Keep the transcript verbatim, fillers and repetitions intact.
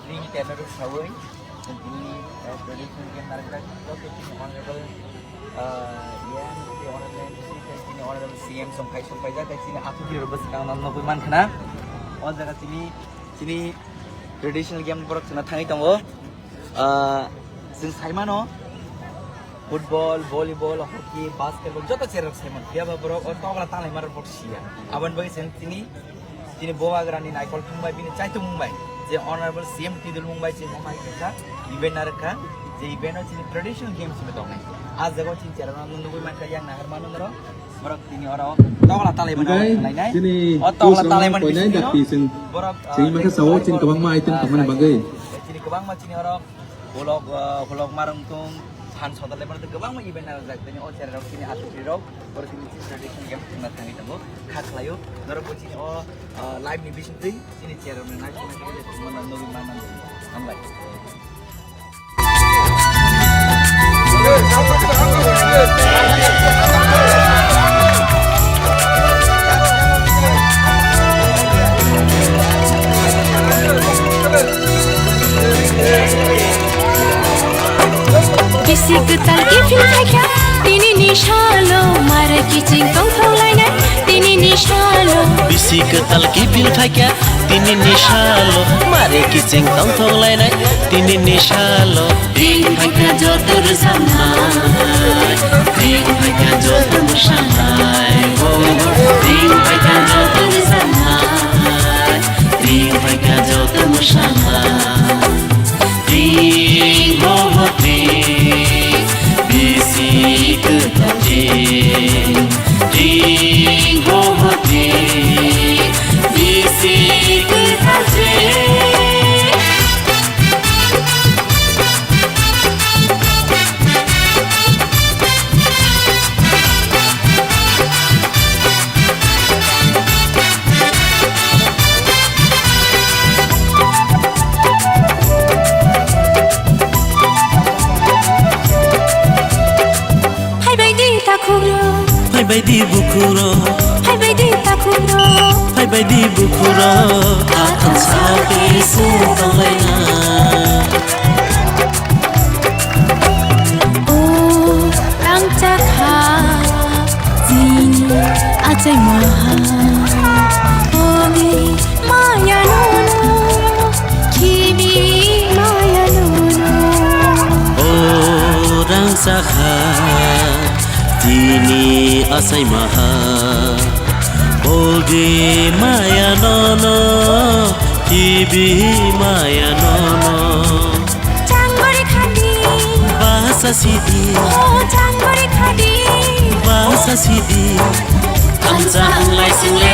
Ring terno rok sawi, tini, eh, traditional game narwknai, joto tini honorable, ah, E M, tini honorable M C, tei tini honorable C M song phai, song phaijak, tei tini athuki rokbo swkang no nugwi mankha na. O jaga tini, tini traditional game borok chwngno thangwi tongo. Ah, chwng saimano, football, volleyball, hockey, basketball, joto cherok saimano. Phiya ba borok o tokla tanglai maro borok siya. Aboni bagwi chwng tini Chini Bubagrani naikol thangbai, bini chaitung wngbai je Honorable C M Tidul wngbai, chini omo hai kaisa event narwkha, je event o chini traditional games bo tongnai. Ah jaga o chini cherano nugwi mankha, yang naharmano norok, borok tini oro tokla talai mano Hwnkhe khlainai. Chini O tokla talai mani bisingo borok, ah, chini mangkha sao chini kwbangma item tongmani bagwi. Chini kwbangma chini oro Hulok, ah, hulok marwng tong, phan sodar lebar tei kwbangma event narwkjak. Tini o cherarok chini athuki rok, oro chini traditional game thangna thangwi tongo. Kha khlaio, norok bo chini o, ah, live ni bisingtwi chini cherarok ni naisingma khe tongma nugwi manna nugwi. Hambai. Bisi kwtal kiphil phaikha, tini ni salo mare kiching tongthok lainai, tini ni salo. Bisi kwtal kiphil phaikha, tini ni salo mare kiching tongthok lainai, tini ni salo. Ring phaikha joto rwchapnai, ring phaikha joto mwsanai, oh, ring phaikha joto rwchapnai, ring phaikha joto mwsanai. Ring, oh, ring, bisi kwtal ring. Ring, oh, ring, bisi kwtal ring. Phaibai di takhukrok. Phaibai di bukhurok. Phaibai di takhukrok. Phaibai di bukhurok. Athang sao tei sung tonglaina. O rangchakha chini achai maha, ogi maya nono, khibi maya nono. O rangchakha chini achai maha, ogi maya nono, khibi maya nono. Changori khadi. Bahasa sidi. Oh, changori khadi. Bahasa sidi. Kansa ang laising le.